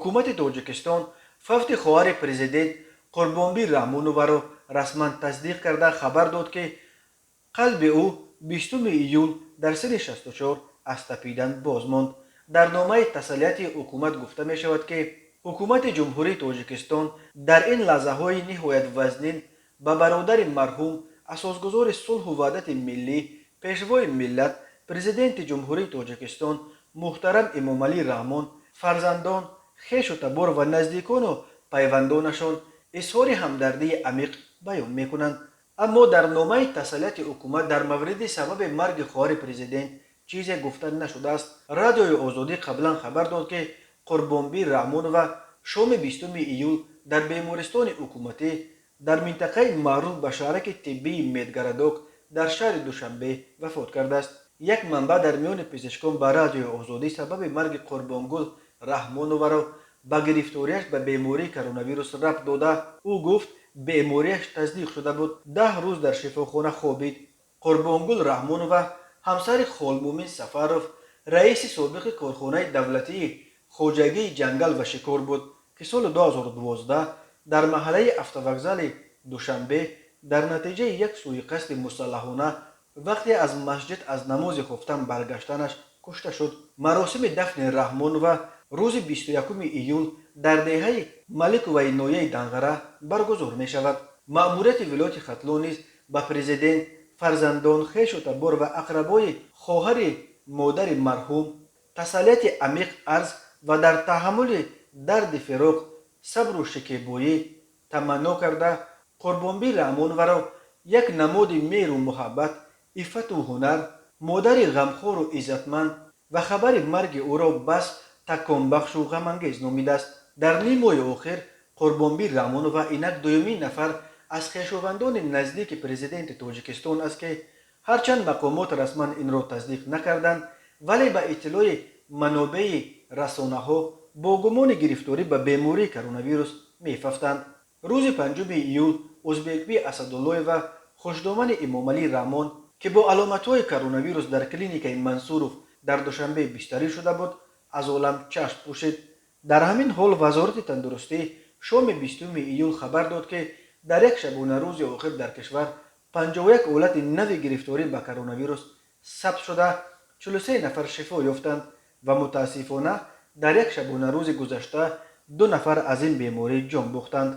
Ҳукумати Тоҷикистон фавти хоҳари президент Қурбонби Раҳмонованро расман тасдиқ карда, хабар дод, ки қалби ӯ 20 июл дар синни 64 аз тапидан боз монд. Дар номаи тасаллияти ҳукумат гуфта мешавад, ки Ҳукумати Ҷумҳурии Тоҷикистон дар ин лаҳзаҳои ниҳоят вазнин ба бародари марҳум, асосгузори сулҳу ваҳдати миллӣ, Пешвои миллат, Президенти Ҷумҳурии Тоҷикистон муҳтарам Эмомалӣ Раҳмон, фарзандон, хешу табор ва наздикону пайвандонашон изҳори ҳамдардии амиқ баён мекунанд. Аммо дар номаи тасаллияти ҳукумат дар мавриди сабаби марги хоҳари президент чизе гуфта нашудааст. Радиои Озодӣ қаблан хабар дод, ки Қурбонби Раҳмонова шоми 20 июл дар бемористони ҳукуматӣ дар минтақаи маъруф ба шаҳраки тиббии Медгородок дар шаҳри Душанбе вафот кардааст. Як манбаъ дар миёни пизишкон ба Радиои Озодӣ сабаби марги Қурбонгул Раҳмонованро ба гирифториаш ба бемории коронавирус рабт дода, ӯ гуфт, бемориаш тасдиқ шуда буд, 10 рӯз дар шифохона хобид. Қурбонгул Раҳмонова ҳамсари Холмумин Сафаров, раиси собиқи корхонаи давлатии хоҷагии ҷангал ва шикор буд, ки соли 2012 дар маҳаллаи автовокзали Душанбе дар натиҷаи як сӯиқасди мусаллаҳона вақте аз масҷид аз намози хуфтан баргаштанаш кушта шуд. Маросими дафни Раҳмонова рӯзи 21 июл дар деҳаи Маликоваи ноҳияи Данғара баргузор мешавад. Маъмурияти вилояти Хатлон низ ба президент, фарзандон, хешу табор ва ақрабои хоҳари модари марҳум тасаллияти амиқ арз ва дар таҳаммули дарди фироқ сабру шикебоӣ таманно карда, Қурбонби Раҳмонованро як намоди меҳру муҳаббат, иффату ҳунар, модари ғамхору иззатманд ва хабари марги ӯро бас таконбахшу ғамангез номидааст. Дар ним моҳи охир Қурбонби Раҳмонова инак дуюмин нафар аз хешовандони наздики президенти Тоҷикистон аст, ки ҳарчанд мақомот расман инро тасдиқ накарданд, вале ба иттилои манобеи расонаҳо бо гумони гирифторӣ ба бемории коронавирус мефавтанд. Рӯзи 5 июл Узбекби Асадуллоева, хушдомани Эмомалӣ Раҳмон, ки бо аломатҳои коронавирус дар клиникаи Мансуров дар Душанбе бистарӣ шуда буд, аз олам чашм пӯшид. Дар ҳамин ҳол Вазорати тандурустӣ шоми 20 июл хабар дод, ки дар як шабонарӯзи охир дар кишвар 51 ҳолати нави гирифторӣ ба коронавирус сабт шуда, 43 нафар шифо ёфтанд ва мутаассифона дар як шабонарӯзи гузашта ду нафар аз ин беморӣ ҷон бохтанд.